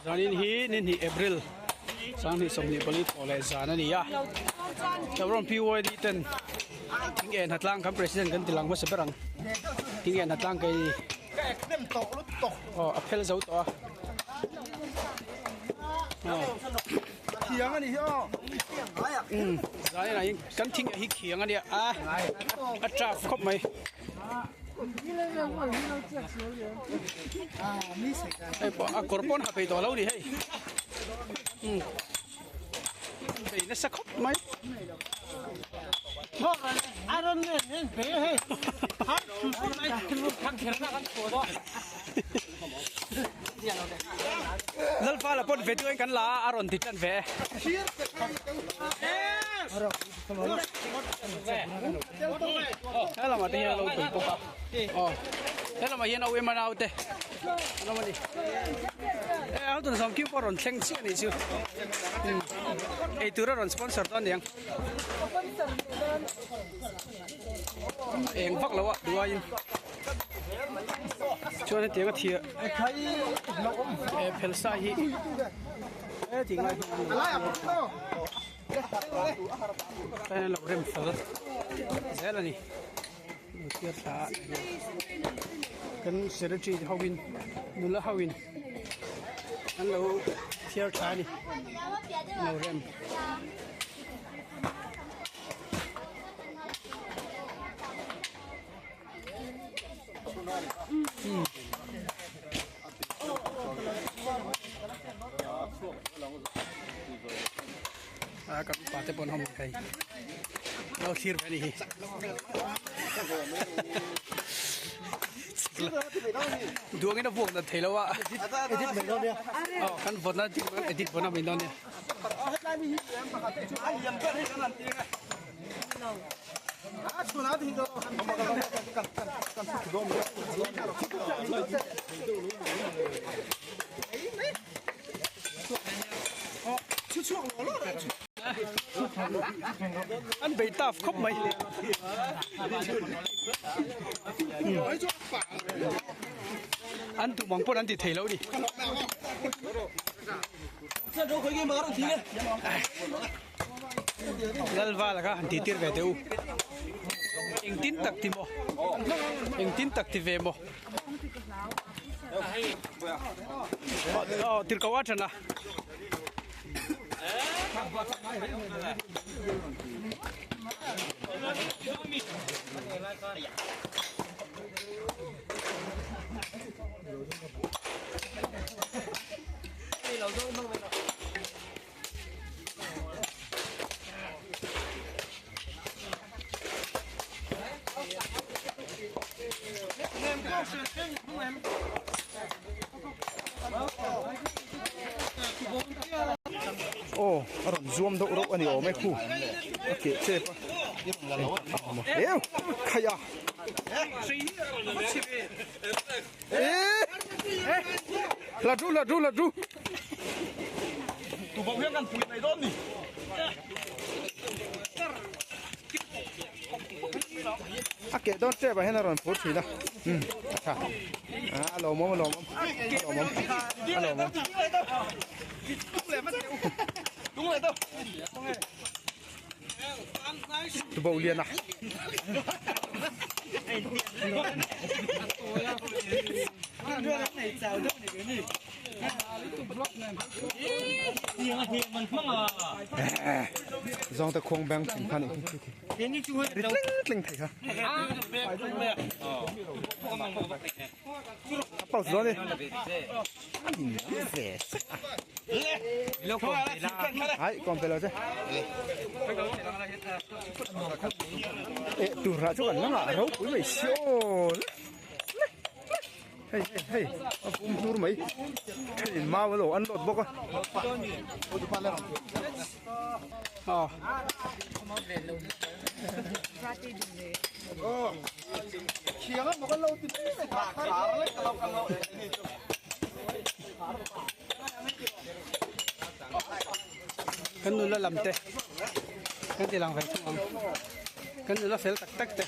Zanin hi ni hnih April sanghnih 24 thawh leh zan a ni a Chevron PYD ten thing en hatlang kan president kan ti lang hmasa ber ang thing en hatlang kei aw a phel zo tawh a Khiang a ni hi aw. Umm zanin ah hian kan thing hi khiang a nia a a tough khawp mai. Hei pawh a kawr pawn ha phei tawh lo ni hei umm bei nasa khawp mai. Lalpa la pawn ve duh kan la a a rawn ti tan ve. He lamah te hian a lo tui bawk a aw he lamah hian au em a naute an awm a ni e au tun zawng kiu pawh a rawn thleng chiah a nih chu eitur a rawn sponsor dawn aniang eng vak lo a duaiin chuan hetiang a thir e phel sa hi e tih ngai Hei lo rem fel zel a ni lo thlir thla a kan secretary te ho in nula ho in an lo thiar tha a ni lo rem. A kan upa te pawn hawm thei lo thlir ve a ni hi duangin a vuak dat thei lo a aw kan vawtna edit pawh na mai dawn nia. An bei taf khawp mai. An duh ang pawn an ti thei lo a ni. Lalvala kha han tih tir ve teh u engtin tak ti maw engtin tak ti ve maw aw tirhkoh a ṭan a. Aw a rawn zuam deuh reuh a ni awm e khu a keh chep a eu khaih a e hla thu hla thu hla thu. A keh dawn tep ah hian a rawn phur thin a umm a tha a lawmawm a lawmawm a lawmawm a lawmawm. Tubo lian a. Zawng te khuang beng thin kha nih hi ri tling tling thei kha. A pause dawn e. Ai kawm pe lo che. E tur ah chu kan la ngah ropui mai si aw. Hei hei hei a pum hlur mai. Thenin mau a lo an lawt bawk a. Aw. Kan nula lam te kan ti lang ve thung ang kan nula fel tak tak te.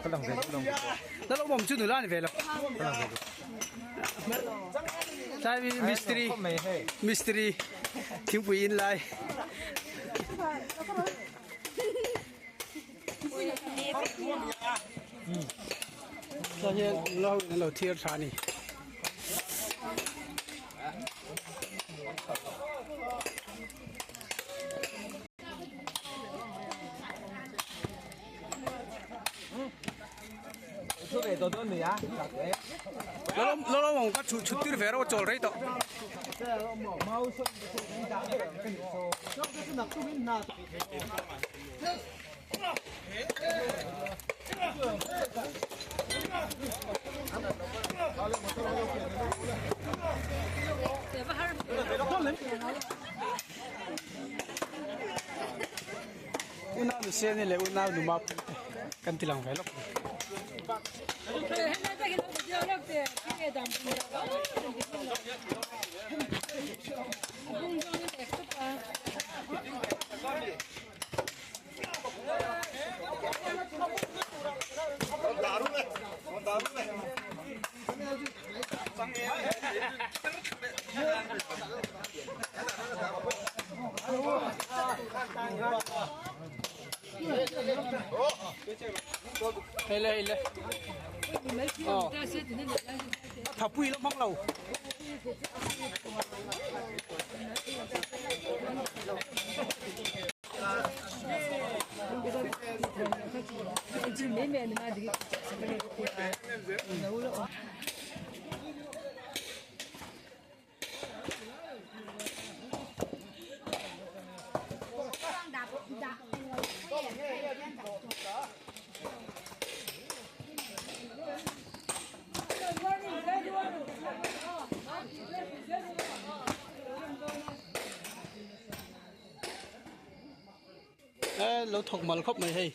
Lalawmawm chu nula a ni ve lo. Tlai mi mistiri mistiri thingpui in lai. Tlai hian nula ho in an lo thiar tha a ni. Lalawmawm ka chhut tir ve reuh a chawl rei tawh. Unau nu Seni leh unau nu Mapuii te kan ti lang ve lawk. Hei le hei le aw a thapui la hmang lo. E lo thawk mal khawp mai hei.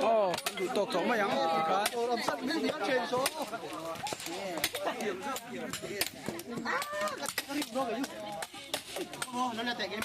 Aw duh tawk tawh mai ang tikhan.